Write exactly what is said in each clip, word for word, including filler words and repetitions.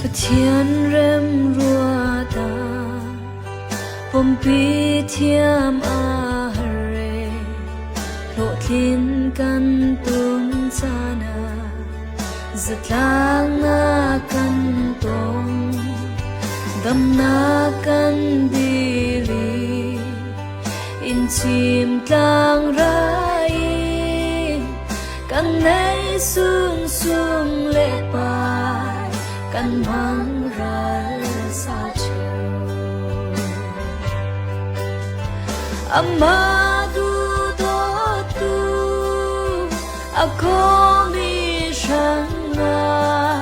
Pathian remruat ah pumpi thiam a har e, hlawhtlin kan tung caan ah zatlakna kan tong, damnak kan dil i, inn cim tlang ra in kan neih sunsun le pai kan mangral sa cio. Amah duhdawttu a kawmi hrangah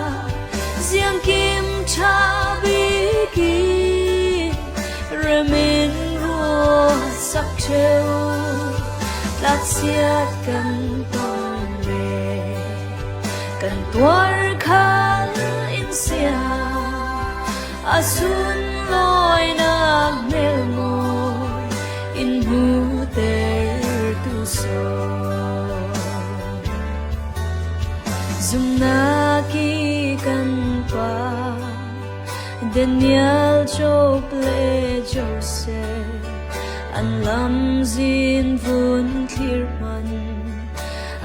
ziangkim ṭha bik in rem in ruahsak ṭheu. Tlaksiat kan tong le kan tuar khal in sia, a sunlawinak melmawl in hmuhtertu saw. Zumnak i kan pa Daniel, Job le Joseph an lamzin vun thlir hman,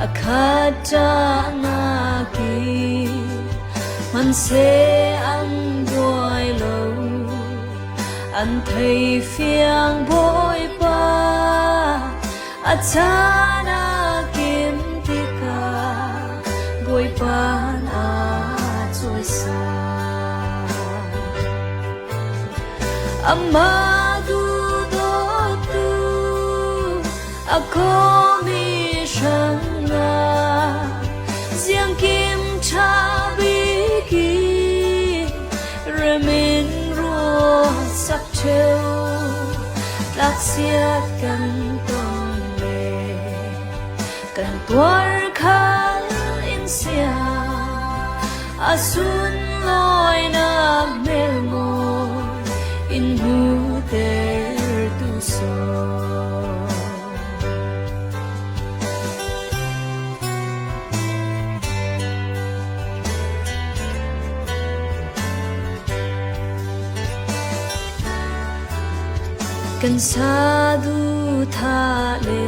a khat ṭahnak i hmanhsehlaw an buai lo, an thei fiang Bawipa a caan a kim tikah Bawipa na cawisa. Amah duhdawttu a kawmi hrangah ziangkim ṭha bik in rem in ruahsak ṭheu. Tlaksiat kan tong le kan tuar khal in sia, a sunlawinak melmawl in hmuhtertu saw. Kan sa duhthah le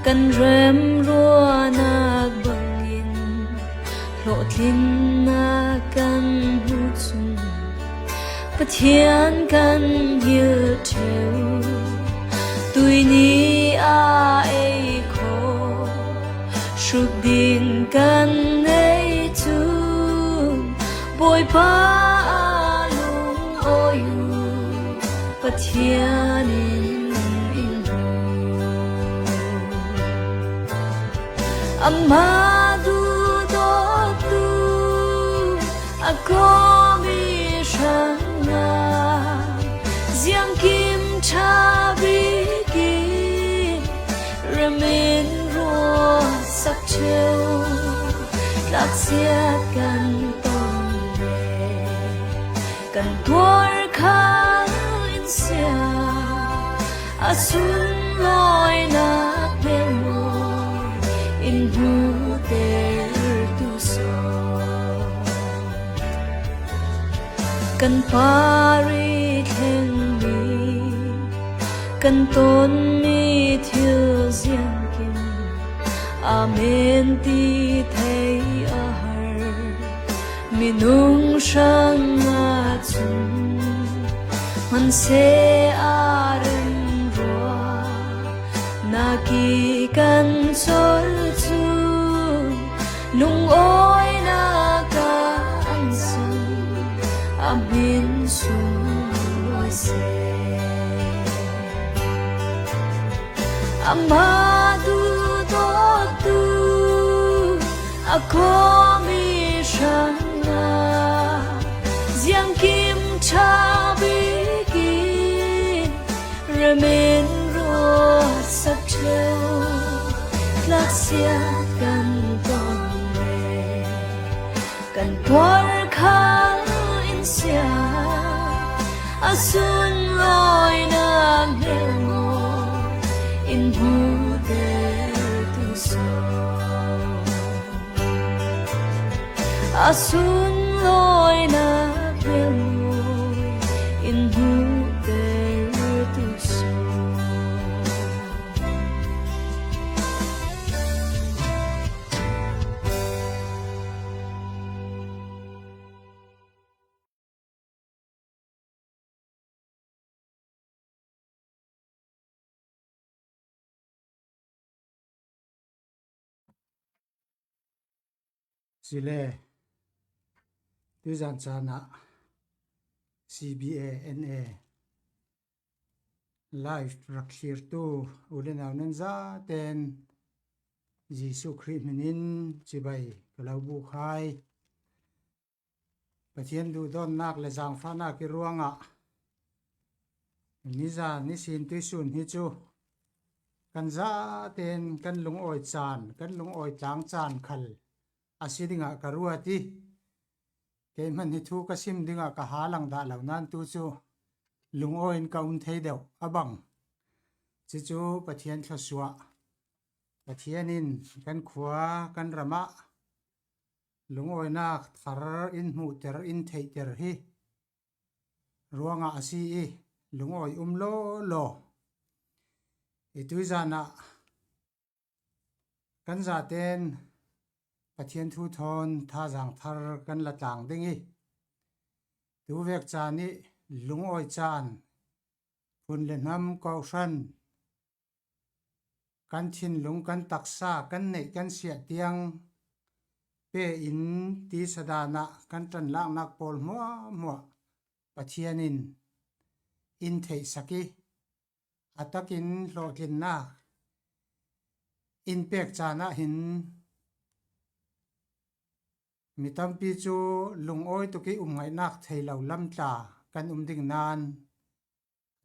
kan remruahnak bangin hlawhtlinnak kan hmuh cun Pathian kan hilh ṭheu. Tuihni a ei khawh hruk ding kan neih cun Bawipa a lungawi uh Pathian in in hmu. Amah duhdawttu a kawmi hrangah ziangkim ṭha bik in rem in ruahsak ṭheu. Tlaksiat kan tong le kan tuar khal in sia, a sunlawinak melmawl in hmuhtertu saw. Kan par i thlengmi, kan tonmi thil ziangkim, amen ti thei a har minung hrangah cun hmanhsehlaw remruahnak i kan cawl cun lungawinak ah an cang, a hmin sunglawi seh. Amah duhdawttu a kawmi hrangah ziangkim ṭha bik in rem in ruahsak ṭheu. Tlaksiat kan tong le kan tuar khal in sia, a sunlawinak melmawl in hmuhtertu saw. A sun Lawinak hmelmawi in hmuhter tu saw. Sile, tuizan caan ah C B A N A live rak thlirtu u le nau nan zaten Jesuh Khrih hminin cibai ka lo buk hai. Pathian duhdawtnak le zangfahnak i ruangah nizan nisin tuisun hi cu kan zaten kan lungawi caan, kan lungawi tlang caan khal a si dingah ka ruat i, keimah hi thu ka sim dingah ka halang dah lo nain tu cu lungawi in ka um thei deuh a bang. Cucu Pathian thluasuah, Pathian in kan khua, kan ram ah lungawinak thar in hmuhter, in theihter hi ruangah a si i, lungawi um lawlaw. I tuizan ah kan zaten Pathian thu thawn thazaang thar kan la tlang ding i, tu vek caan i lungawi caan, phun le hnam, kawhhran, kan thinlung, kan taksa, kan neih, kan siah tiang pe in tisa dan ah kan ṭanlaknak pawl hmuahhmuah Pathian in in theihsak i, a takin hlawhtlinnak in pek caan ah hin mi tampi cu lungawi tuk i um ngaihnak thei lo lam tla kan um ding nain,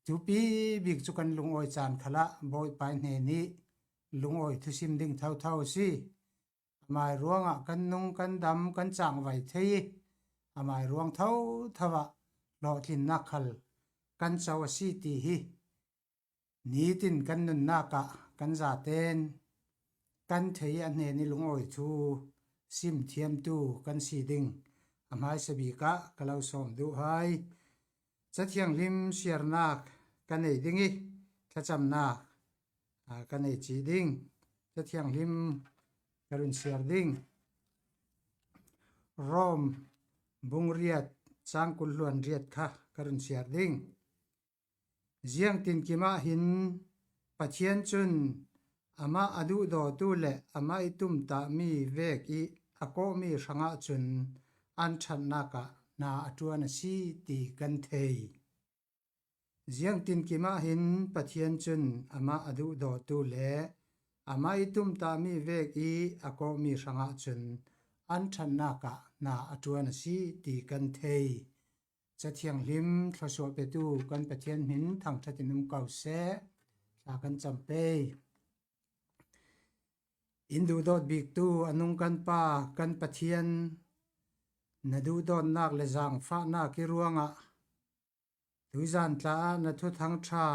thupi bik cu kan lungawi caan khal ah Bawipa hnen i lungawi thusim ding thotho a si. Amai ruangah kan nung, kan dam, kan cangvai thei i, amai ruang thotho ah hlawhtlinnak khal kan co a si ti hi nitin kan nunnak ah kan zaten kan thei i a hnen i lungawi thu sim thiamtu kan si ding a hmaisa bik ah ka lo sawm duh hai. Cathianghlim siarnak ka nei ding i, thlacamnak, aa, ka nei cih ding. Cathianghlim ka run siar ding. Rom bung riat, cang kul hluan riat kha ka run siar ding. Ziangtinkim ah hin Pathian cun amah a duhdawtu le amah i tumtahmi vek i a kawhmi hrangah cun an ṭhatnak ah hna a ṭuan a si ti kan thei. Ziangtinkim ah hin Pathian cun amah a duhdawtu le amah i tumtahmi vek i a kawhmi hrangah cun an ṭhatnak ah hna a ṭuan a si ti kan thei. Cathianghlim thluasuah petu kan Pathian hmin thangṭhat in um ko seh. Thla kan cam pei. In duhdawt biktu a nung kan Pa, kan Pathian, na duhdawtnak le zaangfahnak i ruangah tuizan tla ah na Thuthang ṭha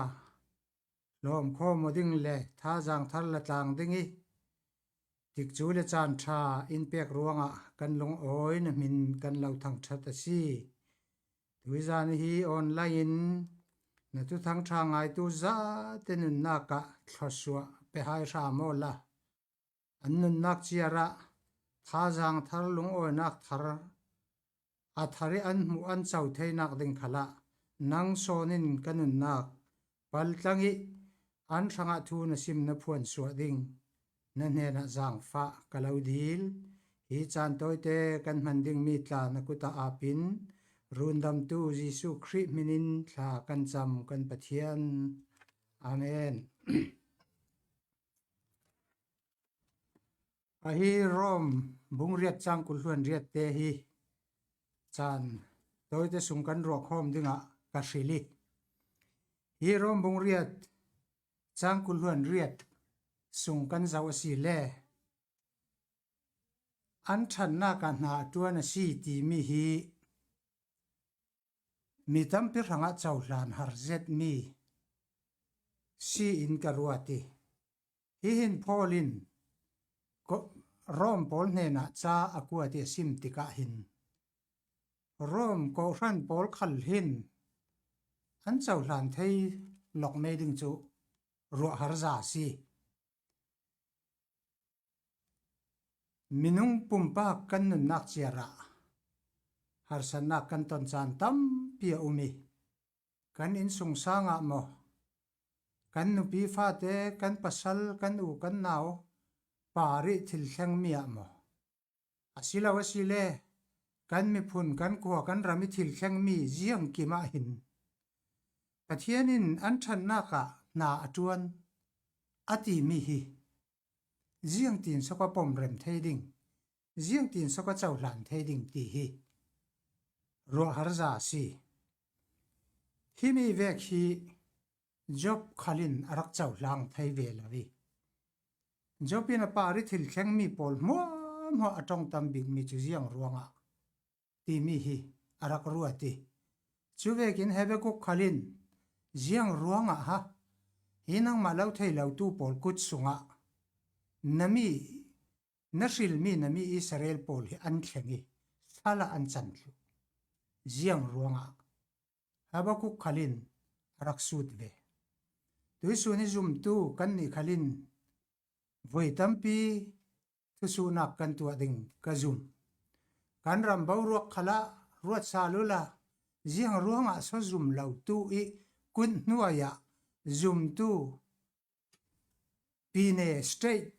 hlawm khawm aw ding le thazaang thar la tlang ding i, tikcu le caan ṭha in pek ruangah kan lungawi na hmin kan lo thangṭhat a si. Tuizan hi online in na Thuthang ṭha ngaitu zate nunnak ah thluasuah pe hai hram awla, an nunnak ciar ah thazaang thar, lungawinak thar, a thar i an hmuh an co theinak ding khal ah nang sawn in ka nunnak paltlang i an hrangah thu na sim na phuansuah ding na hnenah zaangfah ka lo dil. Hi caan tawite kan hman dingmi tla na kut ah ap in, rundamtu Jesuh Khrih hmin in thla kan cam kan Pathian. Amen. Ahi Rom bung riat cang kul hluan riat te hi caan tawite sung kan ruah khawm dingah ka hrilh i, hi Rom bung riat cang kul hluan riat sung kan zoh a si le, an ṭhatnak ah hna a ṭuan a si timi hi mi tampi hrangah cohlan har zetmi si in ka ruat i, hi hin Paul in ko-, Rom pawl hnenah ca a kuat i a sim tikah hin Rom kawhhran pawl khal hin an cohlan thei lawk mei ding cu ruahhar za a si. Minung pumpak kan nunnak ciar ah harsatnak kan ton caan tampi a um i, kan innsungsang ah maw, kan nupi fate, kan pasal, kan u kan nau par i thil thlengmi ah maw, a si lo a si le kan miphun, kan khua, kan ram i thil thlengmi ziangkim ah hin Pathian in an ṭhatnak ah hna a ṭuan a timi hi ziangtin so ka pom rem thei ding, ziangtin so ka cohlan thei ding ti hi ruahhar za a si. Himi vek hi Job khal in a rak cohlang thei ve lo i, Job in a par i thil thlengmi pawl hmuahhmuah a ṭong tam bikmi cu ziang ruangah timi hi a rak ruat i, cu vekin Habakuk khal in ziang ruangah ha, hi nangmah lo thei lotu pawl kut sungah na mi, na hrilmi na mi Israel pawl hi an thleng i, sal ah an can thluh. Ziang ruangah Habakuk khal in a rak sut ve. Tuihsun i zumtu kannih khal in voi tampi thusuhnak kan tuah ding ka zum. Kan ram boruak khal ah ruat sal uhla, ziang ruangah so zum lotu i kut hnuai ah zumtu pine state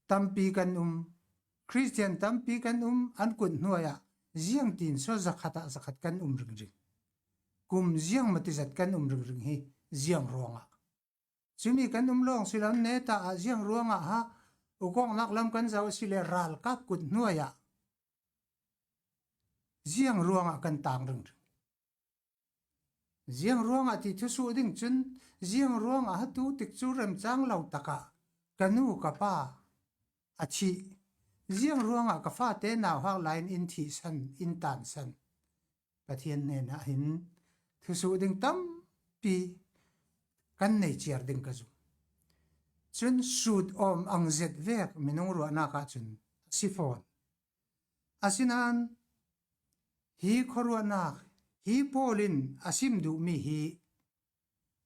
tampi kan um, Khristian tampi kan um, an kut hnuai ah ziangtin so zakhat ah zakhat kan um ringring. Kum ziang maw ti zat kan um ringring hi ziang ruangah. Cumi kan um lawng si lo, neta ah ziang ruangah ha, ukawknak lam kan zoh a si le ralkap kut hnuai ah ziang ruangah kan tang ringring. Ziang ruangah ti thusuh ding cun, ziang ruangah ha tu tik cu remcang lo takah ka nu ka pa a thih, ziang ruangah ka fate nauhak lai in in thihsan, in tansan. Pathian hnenah hin thusuh ding tampi kan nei ciar ding ka zum. Cun sut awm ang zet vek minung ruahnak ah cun a si fawn. Asinain hi khuaruahnak hi Paul in a sim duhmi hi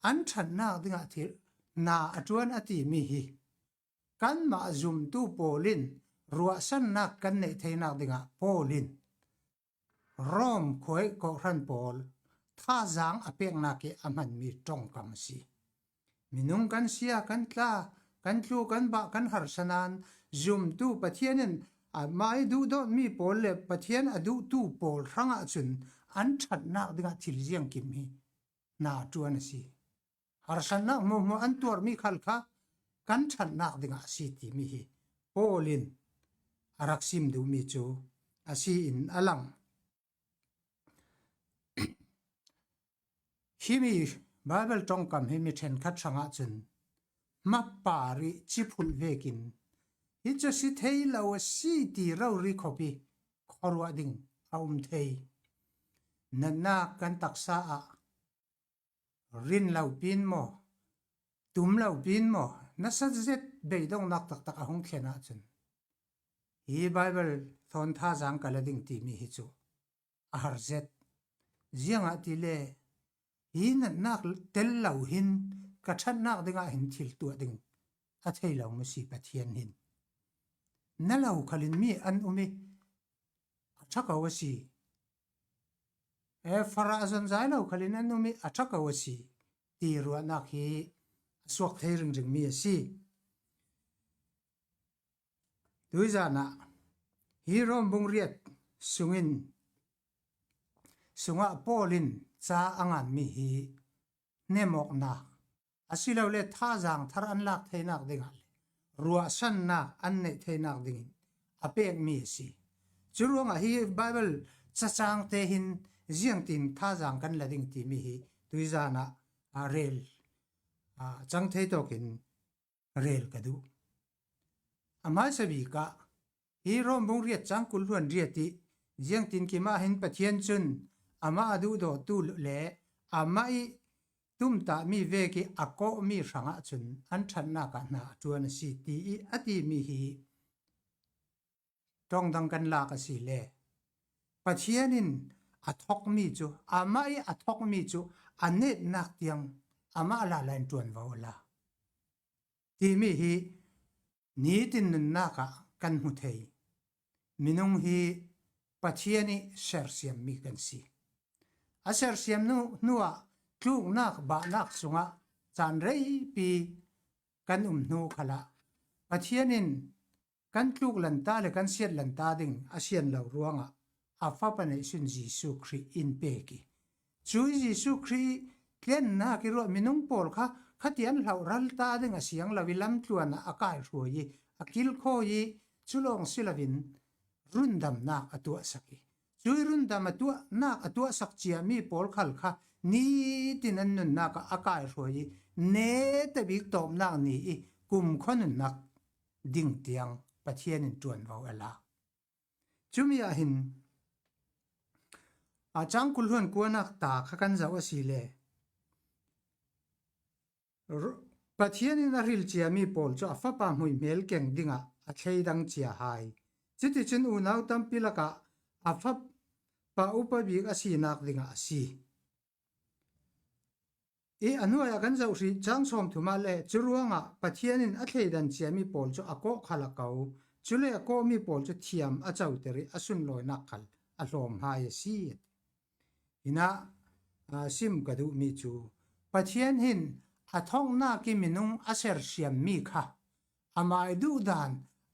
an ṭhatnak dingah thil hna a ṭuan a timi hi kanmah zumtu Paul in ruahsannak kan neih theinak dingah Paul in Rom khuai kawhhran pawl thazaang a peknak i a hmanmi ṭongkam a si. Minung kan sia, kan tla, kan tlu, kan bah, kan harsa nain zumtu Pathian in amah i duhdawtmi pawl le Pathian a duhtu pawl hrangah cun an ṭhatnak dingah thil ziangkim hi hna ṭuan a si. Harsatnak hmuahhmuah an tuarmi khal kha kan ṭhatnak dingah a si timi hi Paul in a rak sim duhmi cu a si in a lang. Himi Baibal ṭongkam himi ṭhenkhat hrangah cun hmapar i ciphulh vekin hi cu si thei lo a si ti rori khawp i khuaruah ding a um thei. Natnak kan taksa ah rin lo pin maw, tum lo pin maw, nasa zet beidongnak taktak a hung thlen ahcun hi Baibal thawn thazaang ka la ding timi hi cu a har zet. Ziangahtile hi natnak tel lo hin ka ṭhatnak dingah hin thil tuah ding a thei lo maw si Pathian hin. Na lo khalin mi an um i a ṭha ko a si. E, farah a zon zai lo khalin an um i a ṭha ko a si ti ruahnak hi a suak thei ringringmi a si. Tuizan ah hi Rom bung riat sungin, sungah Paul in ca a nganmi hi nemawknak, asilole thazaang thar an lak theinak dingah le ruahsannak an neih theinak dingin a pekmi a si. Cu ruangah hi Baibal cacangte hin ziangtin thazaang kan la ding timi hi tuizan ah, aa, rel, aa, cang thei tawkin rel ka duh. A hmaisa bik ah hi Rom bung riat cang kul hluan riat i ziangtin kim ah hin Pathian cun amah a duhdawtu le amah i tumtahmi vek i a kawhmi hrangah cun an ṭhatnak ah hna a ṭuan a si ti i a timi hi ṭong dang kan lak a si le Pathian in a thokmi cu, amah i a thokmi cu a netnak tiang amah lala in ṭuanvo a la timi hi nitin nunnak ah kan hmu thei. Minung hi Pathian i sersiammi kan si. A sersiam hnu, hnuah tluknak, bahnak sungah caan reipi kan um hnu khalah Pathian in kan tluk lanta le kan siat lanta ding a sian lo ruangah a fapa neihsun Jesuh Khrih in pek i, cui Jesuh Khrih tlennak i ruah minung pawl kha khatian hloh ralta ding a siang lo i lamtluan ah a kaihruai i, a kilkhawi i, cu lawng si loin rundamnak a tuahsak i, cui rundam a tuahnak a tuahsak ciami pawl khal kha nitin an nunnak ah a kaihruai i, neta bik tawpnak ni i kumkhua nunnak ding tiang Pathian in ṭuanvo a lak. Cumi ah hin, a cang kul hluan kuanak ta kha kan zoh a si le, Ru-, Pathian in a hril ciami pawl cu a fapa hmuihmel keng dingah a thleidang cia hai. Cuticun unau tampi lakah a fapa upa bik a sinak dingah a si. I a hnuai ah kan zoh hrih cang sawmthum ah le, cu ruangah Pathian in a thleidan ciami pawl cu a kawh khal a ko, cule a kawhmi pawl cu thiam a coter i a sunlawinak khal a hlawm hai a si. Hinah, aa, sim ka duhmi cu Pathian hin a thawknak i minung a sersiammi kha amai duhdan,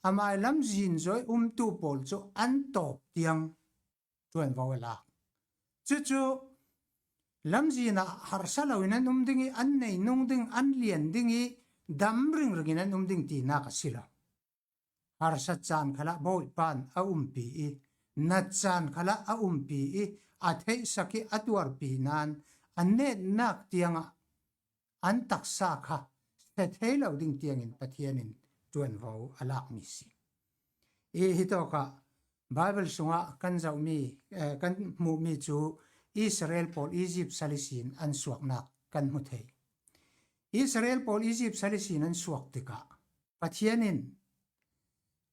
amai lamzin zawi umtu pawl cu an tawp tiang ṭuanvo a lak. Cucu lamzin ah harsa loin an um ding i, an neinung ding, an lian ding i, dam ringring in an um ding tinak a si lo. Harsat caan khalah Bawipa in a umpi i, nat caan khalah a umpi i, a theihsak i, a tuarpi nain a netnak tiangah an taksa kha sia thei lo ding tiangin Pathian in ṭuanvo a lakmi si. I hitawkah Baibal sungah kan zohmi, eh, kan hmuhmi cu Israel pawl Izipt sal ihsin an suaknak kan hmu thei. Israel pawl Izipt sal ihsin an suak tikah Pathian in,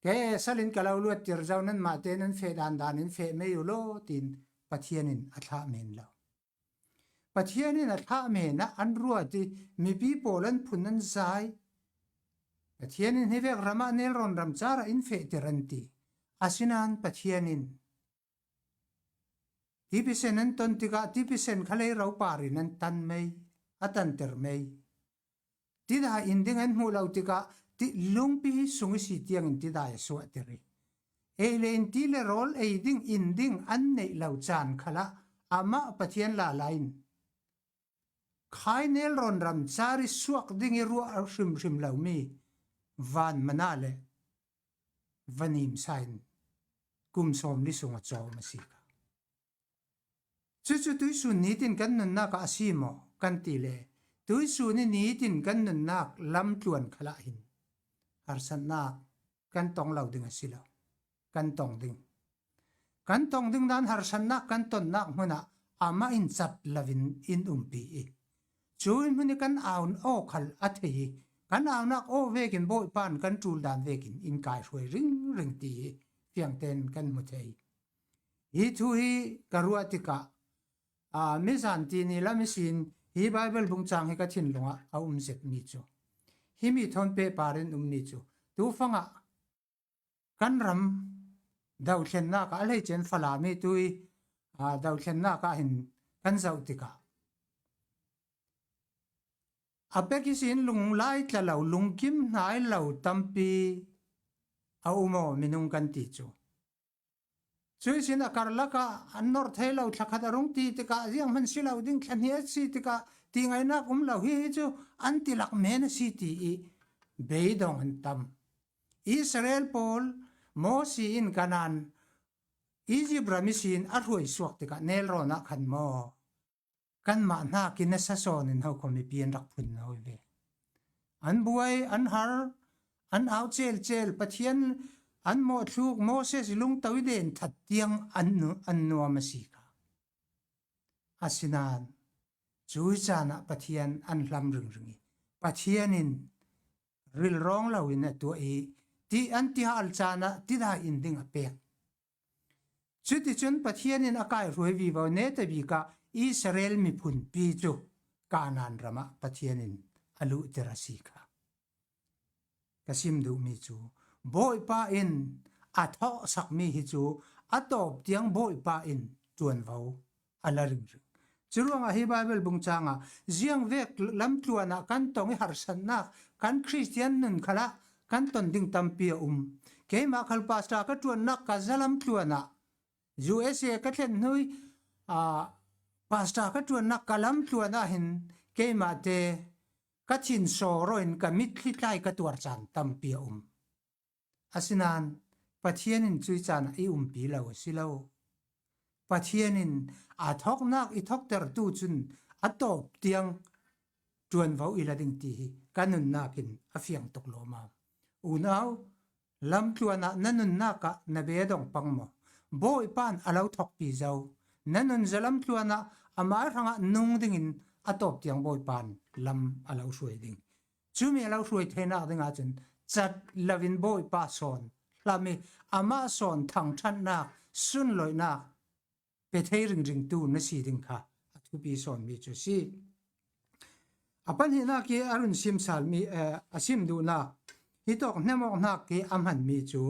"Ke sal in ka lo luattir zo, nanmah te nan feh dandan in feh mei u law," tiin Pathian in a thlah men lo. Pathian in a thlah men ah an ruat i, mipi pawl an phun, an zai. Pathian in hivek ram ah nelrawn ram car ah in fehtir an ti. Asinain Pathian in tipisen an ton tikah tipisen kha lei ropar in an tan mei, a tanter mei. Tidai in ding an hmuh lo tikah ti-, lungpi sung i si tiangin tidai a suahter i, ei le in ti le rawl ei ding, in ding an neih lo caan khalah amah Pathian lala in khai nelrawn ram car i suak ding i ruah hrimhrim lomi van mana le vanim sa in kum sawmli sung a cawm a si kha. Cucu tuisun nitin kan nunnak ah a si maw kan ti le, tuisun i nitin kan nunnak lamtluan khalah hin harsatnak kan tong lo ding a si lo. Kan tong ding. Kan tong ding dan harsatnak kan tonnak hmun ah amah in cat loin in umpi i, cui hmun i kan au aw khal a thei i, kan aunak aw vekin Bawipa in kan ṭul dan vekin in kaihruai ringring ti hi fiangtein kan hmu thei. Hi thu hi ka ruah tikah, aa, mizan ti ni lam ihsin hi Baibal bungcang hi ka thinlung ah a um zetmi cu, himi thawn pehpar in ummi cu, tufangah kan ram dothlennak ah a hleice in Falami tui, aa, dothlennak ah hin kan zoh tikah a pek ihsin lunglai tla lo, lungkim hnai lo tampi a um aw minung kan ti cu. Cu ihsin a karlak ah an norh thei lo, thlakhat a rung ti tikah zianghman si lo ding, thlahnih a si tikah tingaihnak um lo hi, hi cu an tilak men a si ti i beidong an tam. Israel pawl Mosi in Kanaan, Izipt ram ihsin a hruai suak tikah nelrawn ah khan maw kanmah hnakin a sasawn in ho khuamipi an rak phun no ve. An buai, an har, an au celcel, Pathian an mawhthluk, Moses i lungto i den that tiang an nu-, an nuam a si kha. Asinain cui caan ah Pathian an hlam ringring i, Pathian in rilrawng loin a tuah i, ti an tihal caan ah tidai in ding a pek. Cuticun Pathian in a kaihruai vivo, netabik ah Israel miphunpi cu Kanaan ram ah Pathian in a luhter a si kha. Ka sim duhmi cu Bawipa in a thawhsakmi hi cu a tawp tiang Bawipa in ṭuanvo a la ringring. Curuangah hi Baibal bung cangah ziangvek lamtluan ah kan tong i harsatnak, kan Khristian nun khalah kan ton ding tampi a um. Keimah khal pastor ka ṭuannak ka za lamtluan ah, U S A ka thlen hnu i, aa, pastor ka ṭuannak ka lamtluan ah hin keimahte ka thin sawraw in ka mitthli tlai ka tuar caan tampi a um. Asinain Pathian in cuih caan ah i umpi lo a si lo. Pathian in a thawknak i thawktertu cun a tawp tiang ṭuanvo i la ding ti hi ka nunnak in a fiang tuk lawmam. Unau, lamtluan ah na nunnak ah na beidong pang maw? Bawipa in a lo thawkpi zo. Na nun za lamtluan ah amah hrangah nung dingin a tawp tiang Bawipa in lam a lo hruai ding. Cumi a lo hruai theinak ding ahcun cat loin Bawipa sawn hlam i amah sawn thangṭhatnak, sunloihnak pe thei ringringtu na si ding kha a thupi sawnmi cu a si. A pahnihnak i a run sim salmi, eh, a sim duhnak, hi tawk hnemawknak i a hmanmi cu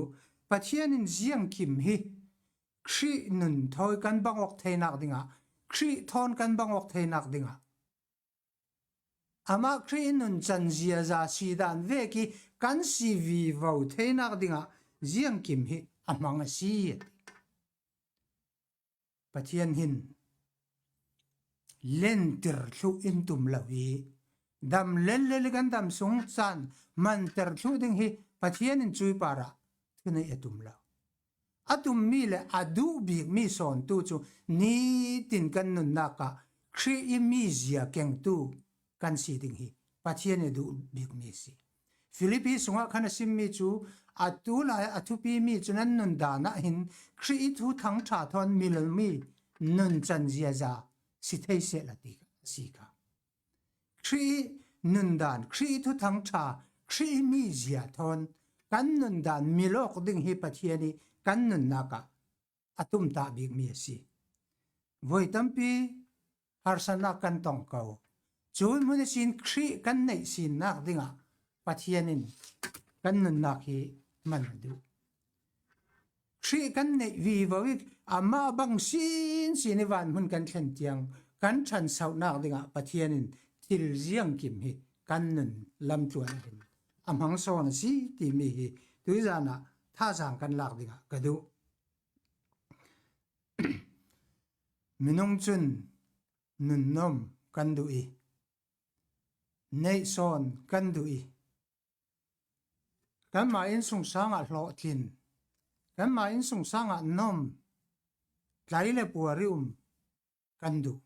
Pathian in ziangkim hi Khrih nun thawi kan bang awk theinak dingah, Khrih thawn kan bang awk theinak dingah, amah Khrih nun can ziaza si dan vek i kan si vivo theinak dingah ziangkim hi a hmang a si, a ti. Pathian hin lentir thluh in tum lo i, dam lellel i kan dam sung caan manter thluh ding hi Pathian in cui parah thuneih a tum lo. A tummi le a duh bikmi sawntu cu nitin kan nunnak ah Khrih i mizia kengtu kan si ding hi Pathian i duh bikmi a si. Filipi sungah khan a simmi cu, a tu lai a thupimi cu nan nun dan ah hin Khrih i thuthang ṭha thawn milmi nun can ziaza si thei seh la ti a si kha. Khrih i nun dan, Khrih i thuthang ṭha, Khrih i mizia thawn kan nun dan mil awk ding hi Pathian i kan nunnak ah a tumtah bikmi a si. Voi tampi harsatnak kan tong ko. Cu hmun ihsin Khrih kan neih sinnak dingah Pathian in kan nunnak hi hman a duh. Khrih kan neih vivo i amah bang sinsin i vanhmun kan thlen tiang kan ṭhansohnak dingah Pathian in thil ziangkim hi kan nun lamtluan ah hin a hmang sawn a si timi hi tuizan ah thazaang kan lak dingah ka duh. Minung cun nunnom kan duh i, neih sawn kan duh i, kanmah innsungsang ah hlawhtlin, kanmah innsungsang ah nom, tlai le puari um kan duh.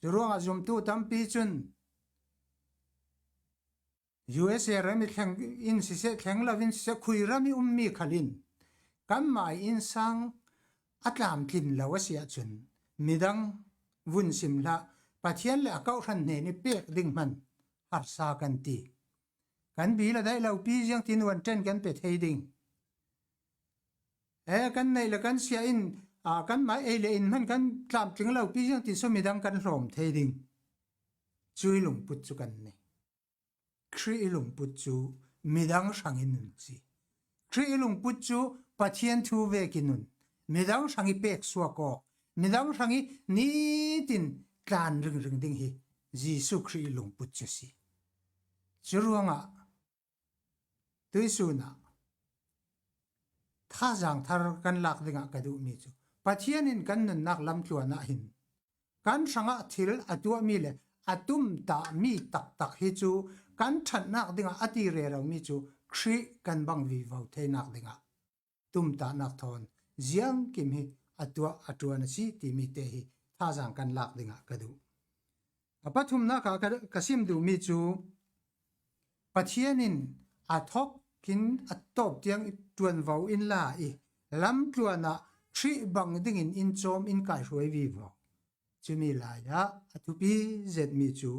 Curuangah zumtu tampi cun U S A ram i thleng in siseh, thleng lo in siseh, khui ram i ummi khal in kanmah i innsang a tlamtlin lo a si ahcun midang vun sim hlah, Pathian le a kawhhran hnen i pek ding hman harsa kan ti. Kan bil a daih lopi ziangtin nuan ṭen kan pe thei ding. E, kan neih le kan siah in, aa, kanmah ei le in hman kan tlamtling lopi ziangtin saw midang kan hlawm thei ding. Cui lungput cu kan nei. Khrih i lungput cu midang hrang i nun a si. Khrih i lungput cu Pathian thu vek i nun, midang hrang i pek suak awk, midang hrang i nitin tlan ringring ding hi Jesuh Khrih i lungput cu a si. Curuangah tuisun ah thazaang thar kan lak dingah ka duhmi cu Pathian in kan nunnak lamtluan ah hin kan hrangah thil a tuahmi le a tumtahmi taktak hi cu kan ṭhatnak dingah a ti reromi cu Khrih kan bang vivo theinak dingah tumtahnak thawn ziangkim hi a tuah a ṭuan a si timi te hi thazaang kan lak dingah ka duh. A pathumnak ah ka, ka sim duhmi cu Pathian in a thawk in a tawp tiang i ṭuanvo in la i lamtluan ah Khrih bang dingin in cawm in kaihruai vivo. Cumi lai ah a thupi zetmi cu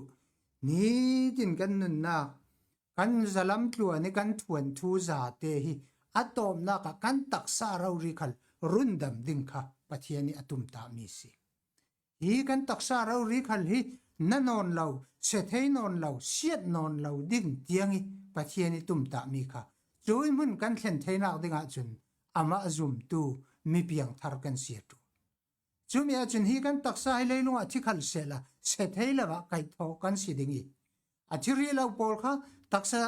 nitin kan nunnak, kan zalam tluan i kan thuanthu zate hi a tawpnak ah kan taksa rori khal rundam ding kha Pathian ih a tumtahmi si. Hi kan taksa rori khal hi na nawn lo, sia thei nawn lo, siat nawn lo ding tiang ih Pathian ih tumtahmi kha cuih hmun kan thlen theinak dingah cun amah zumtu mi piangthar kan si a ṭul. Cumi ahcun hi kan taksa hi leilungah thi khal sehla sia thei lo ah kaihthawh kan si ding ih a thi rih lo pawl kha taksa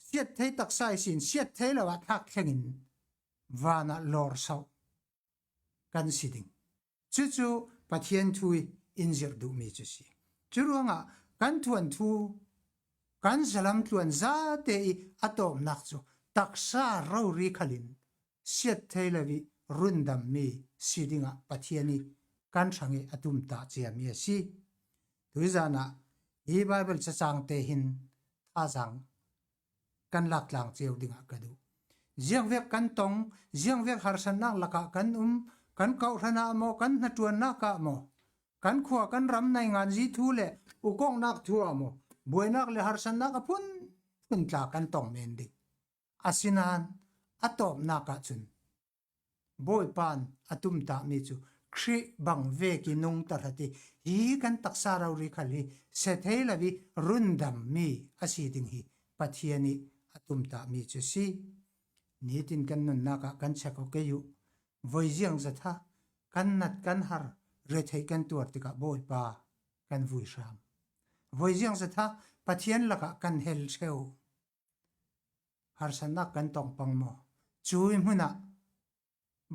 siat thei taksa ihsin siat thei lo ah thlak thlengin vanah lawrsoh kan si ding. Cucu Pathian thu ih in zirh duhmi cu si. Curuangah kan thuanthu, kan zalam tluan zate ih a tawpnak cu taksa rori khalin siat thei lo ih rundammi si dingah Pathian ih kan hrang ih a tumtah ciami a si. Tuizan ah hi Baibal cacangte hin thazaang kan lak tlang cio dingah ka duh. Ziangvek kan tong, ziangvek harsatnak lakah kan um, kan kawhhran ah maw, kan hnaṭuannak ah maw, kan khua, kan ram naingan zi thu le ukawknak thu ah maw, buainak le harsatnak a phunphun tla kan tong men ding. Asinain a tawpnak ahcun Bawipa in a tumtahmi cu Khrih bang vek ih nung tahrat ih hi kan taksa rori khal hi sia thei lo ih rundammi a si ding hi Pathian ih a tumtahmi cu si. Nitin kan nunnak ah kan check aw kei uh. Voi ziangzat ah kan nat kan har, retheih kan tuar tikah Bawipa kan vui hram. Voi ziangzat ah Pathian lakah kan hel ṭheu. Harsatnak kan tong pang maw? Cuih hmun ah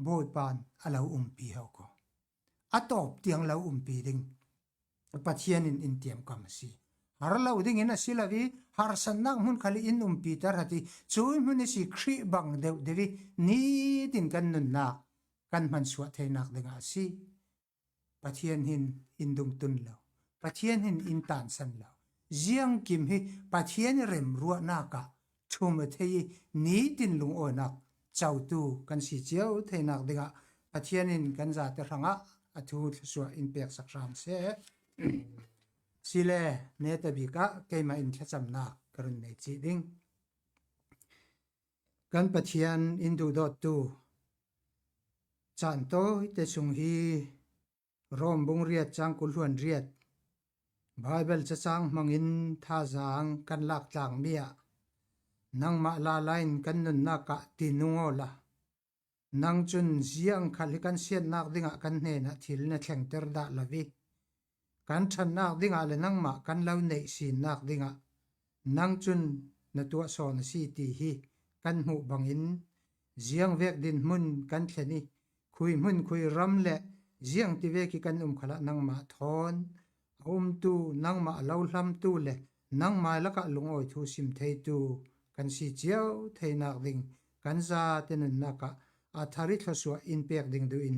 Bawipa in a lo umpi hau ko. A tawp tiang lo umpi ding Pathian in in tiamkam a si. Har lo dingin a si lo ih harsatnak hmun khal ih in umpi tahrat ih cuih hmun ihsi Khrih bang deuh deuh ih nitin kan nunnak kan hmansuah theinak dingah a si. Pathian hin in dungtun lo, Pathian hin in tansan lo. Ziangkim hi Pathian ih remruahnak ah ṭhum a thei ih nitin lungawinak cotu kan si cio theinak dingah Pathian in kan zate hrangah a thu thluasuah in peksak hram seh. Sile, netabik ah keimah in thlacamnak ka run nei cih ding. Kan Pathian in duhdawttu, caan tawite sung hi Rom bung riat cang kul hluan riat Baibal cacang hmangin thazaang kan lak tlangmi ah nangmah lala in kan nunnak ah ti nung awla, nang cun ziangkhal hi kan siatnak dingah kan hnenah thil na thlengter dah lo ih kan ṭhatnak dingah le nangmah kan lo neih sinnak dingah nang cun na tuah sawn a si ti hi kan hmuh bangin ziangvek dinhmun kan thlen ih khui hmun khui ram le ziangtivek ih kan um khalah nangmah thawn a umtu, nangmah a lo hlamtu le nangmah lakah lungawi thu sim theitu kan si cio theinak ding kan zate nunnak ah a thar ih thluasuah in pek ding duh in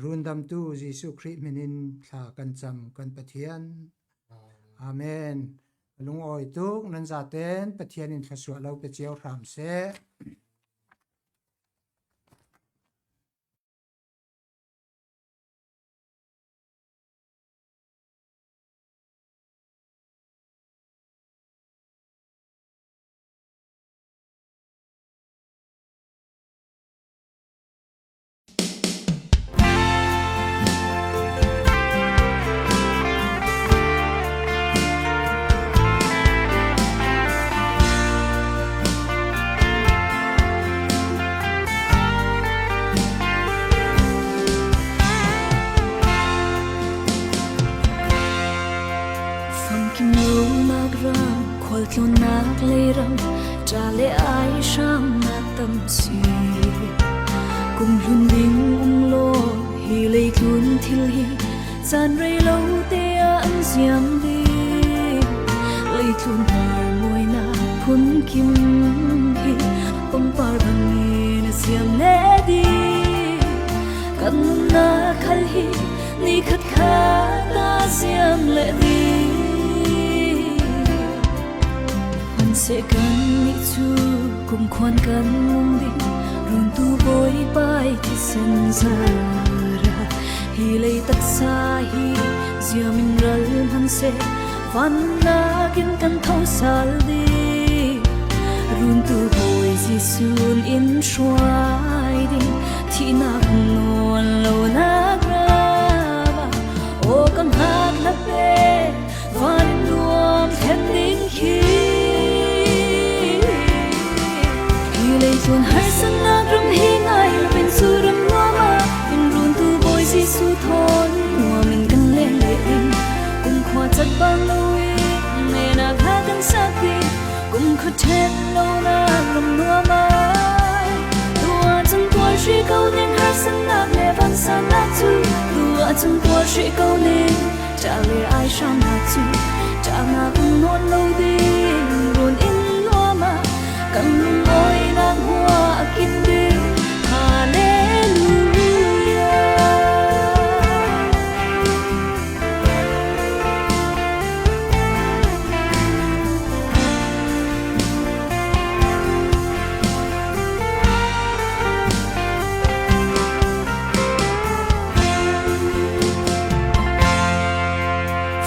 rundamtu Jesuh Khrih hmin in thla kan cam kan Pathian. Amen. Ka lungawi tuk, nan zaten Pathian in thluasuah lo pe cio hram seh. Famkim lonak ram, khualtlawnnak lei ram, ṭa le ai hram a tam si. Kum hlun ding um law, hi leitlun thil hi caan rei lote ah an ziam ding. Leitlun hnar mawinak phunkim hi pangpar bangin a ziam leh ding. Kan nunnak khal hi ni khatkhat ah ziam leh ding. Hmanhseh kannih cu kumkhuan kan um ding, runtu Bawipa ih thisen zarah hi lei taksa hi ziamin ral hmanhseh, vannak in kan tho sal ding. Runtu Bawi Jesuh in hruai ding, thihnak hnu Lonak ram ah, aw ka ngakna pen van in nuam thlen ding hi. Hi leitlun harsatnak ram hi ngai loin, cu ram nuam ah in runtu Bawi Jesuh thawn nuam in kan leng leh ding. Kumkhua cat bang loin ngenak hla kan sak ding. Kumkhua ṭhen lonak ram nuam ah, tu ah cun tuar hrih ko ning, harsatnak le vansannak cu. Tu ah cun tuar hrih ko ning, ṭah le ai hramnak cu. Ṭahnak um nawn lo ding run in nuam ah, kan lungawinak hmuah a kim ding. Hallelujah.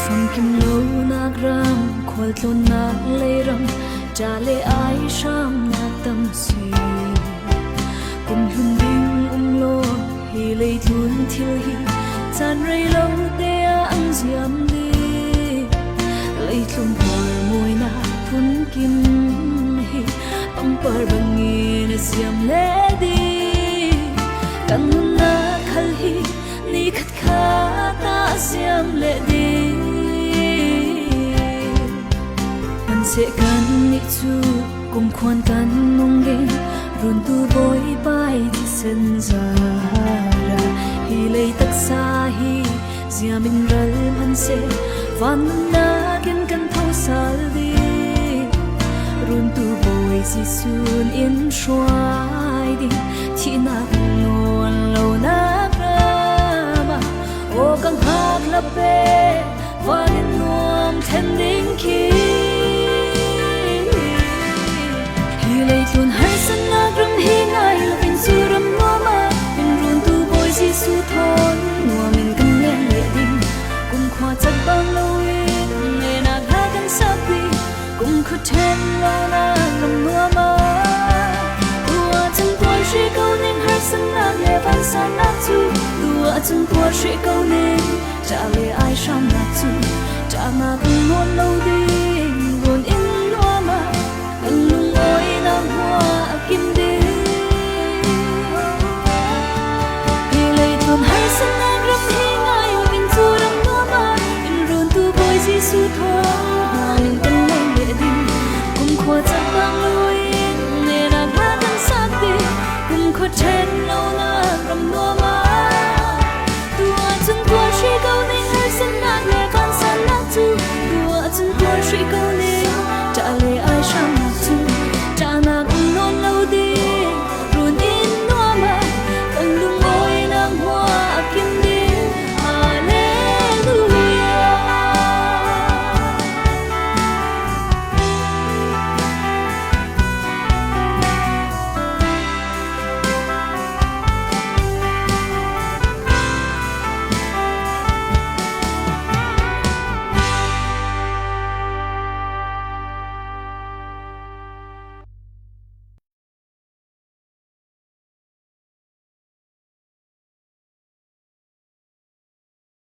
Famkim lonak ram, khualtlawnnak lei ram, ṭah le ai hramnak tam si. Kum hlun ding um law, hi leitlun thil hi caan rei lo te ah an ziam ding. Leitlun par mawinak phunkim hi pangpar bangin a ziam leh ding. Kan nunnak khal hi ni khat khat ah ziam leh ding. Hmanhseh kannih cu kumkhuan kan nung ding, runtu Bawipa i thisen zarah hi lei taksa hi ziam in ral hmanhseh, van nunnak in kan tho sal ding. Runtu Bawi Jesuh in hruai ding, thihnak nawn lonak ram ah, aw ka ngakna pen van in nuam thlen ding khi. Hi leitlun harsatnak ram hi ngai loin, cu ram nuam ah in runtu Bawi Jesuh thawn nuam in kan leng leh ding. Kumkhua cat bang loin ngenak hla kan sak ding. Kumkhua ṭhen lonak ram nuam ah, tu ah cun tuar hrih ko ning, harsatnak le vansannak cu. Tu ah cun tuar hrih ko ning, ṭah le ai hramnak cu. Ṭahnak um nawn lo ding